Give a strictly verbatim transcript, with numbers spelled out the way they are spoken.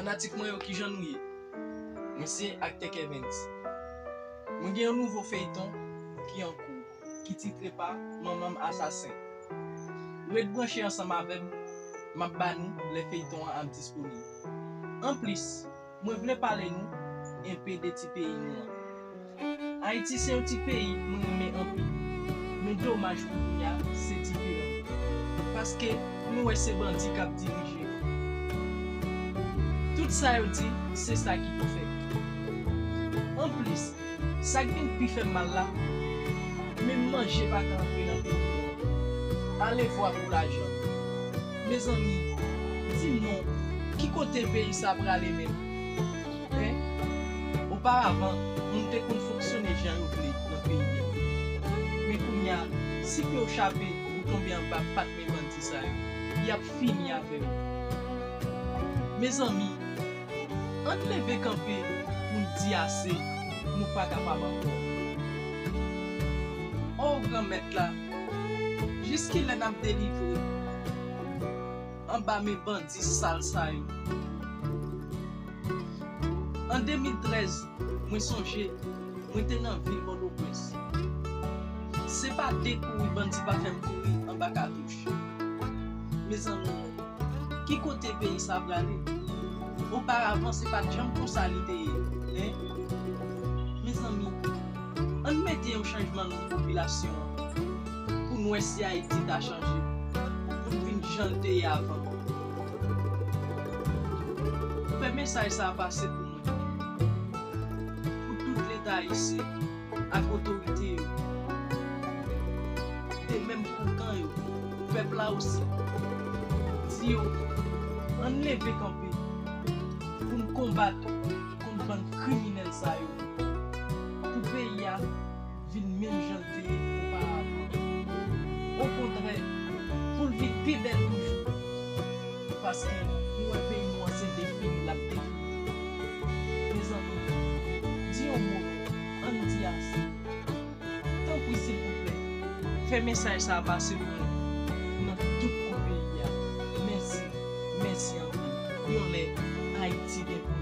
Fanatik mwen yo, kijan nou ye? Mwen se aktè Kevens. Mwen gen yon nouvo feyton ki an kou, ki titre pa Manman m Asasen. Ret branche ansanm avè m, m ap ba nou lè feyton an ap disponib. Anplis, mwen vle pale nou enpe de ti peyi nou an. Ayiti se yon ti peyi mwen renmen anpil, men domaj pou kounye a se diferan, paske nou wè se bandi k ap dirije. Tout sa yo di, se sa ki pou fèt. Anplis, sa k vin pi fè m mal la, menm manje pa ka antre nan peyi nou an. Alevwa pou lajan. Mezanmi, di m non, ki kote peyi sa prale menm? Hein? Oparavan, moun te konn fonksyone jan yo vle nan peyi a. Men kounye a, si ke w chape, ou tonbe anba pat men bandi sa yo, y ap fini avè w. Mezanmi, ann leve kanpe pou n di ase, nou pa kapab ankò. O Granmèt la, jiskilè n ap delivre anba men bandi sal sa yo? An de mil trèz, mwen sonje, mwen te nan vil Pòtoprens. Se pa de kouri bandi pa fè m kouri anba katouch. Mezanmi, ki kote peyi sa prale? Oparavan, se pa t janm konsa li te ye, en? Mezanmi, ann mete yon chanjman nan popilasyon an, pou n wè si Ayiti ta chanje, pou l vin jan l te ye avan. Fè mesaj sa a pase pou mwen, pou tout Leta ayisyen ak otorite yo, de menm pou kan yo, pèp la osi. Di yo, ann leve kanpe pou n konbat kont bann kriminèl sa yo, pou peyi a vin menm jan l te ye oparavan. Okontrè, pou l vin pi bèl toujou. Paske nou wè peyi nou an se defini l ap defini. Mezanmi, di yon mo non, ann di ase. Tanpri silvouplè, fè mesaj sa a pase pou mwen nan tout kwen peyi a. Mèsi, mèsi anpil. Yon lè, Ayiti gen pou